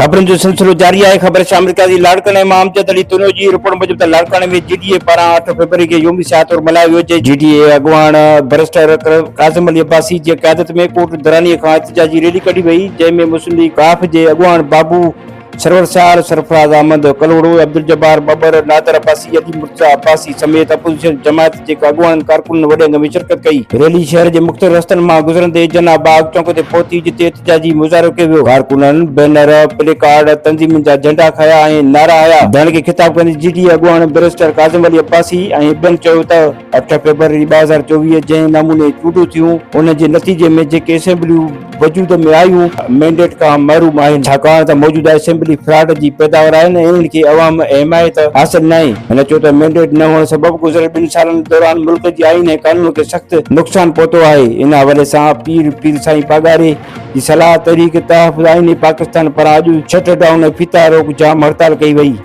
خبرن جو سلسلو جاري آهي، خبر شامل ڪياسين لاڙڪاڻي مان امجد علي تنيو جي رپورٽ موجب ته لاڙڪاڻي ۾ جي ڊي اي پاران اٺ فيبروري کي يوم سياح طور ملهايو ويو، جنهن جي ڊي اي اڳواڻ بئريسٽر ڪاظم علي عباسي جي قيادت ۾ ڪوٽ دراني کان احتجاجي ريلي ڪڍي وئي، جنهن ۾ مسلم ليگ قاف جي اڳواڻ بابو سرور سيال، سرفراز احمد ڪلهوڙو، عبدالجبار ٻٻر، نادر عباسي، علي مرتضيٰ عباسي سميت اپوزيشن جماعت جي اڳواڻن ڪارڪنن وڏي انگ ۾ شرڪت ڪئي. ريلي شهر جي مختلف رستن مان گذرندي جناح باغ چونڪ تي پهتي جتي احتجاجي مظاهرو ڪيو ويو. ڪارڪنن بينر، پلي ڪارڊ، تنظيمن جا جهنڊا کنيا ۽ نعرا هنيا. ڌرڻي کي خطاب ڪندي جي ڊي اي اڳواڻ بئريسٽر ڪاظم علي عباسي ۽ ٻين چيو ته اٺ فيبروري 2024 جنهن نموني چونڊون ٿيون ان جي نتيجي ۾ جيڪي اسيمبليون وجود ۾ آيون، مينڊيٽ کان محروم آهن، ڇاڪاڻ ته موجوده اسيمبلي فراڊ جي پيداوار آهن ۽ انهن کي عوام حمايت حاصل ناهي. هن چيو ته مينڊيٽ نه هئڻ سبب گذريل ٻن سالن دوران ملڪ جي آئين ۽ قانون کي سخت نقصان پهتو آهي. ان حوالي سان پير پير سائين پاڳاري جي صلاح تحريڪ تحفظ آئين پاڪستان پاران اڄ شٽر ڊائون ۽ ڦيٿا روڪ جام هڙتال ڪئي وئي.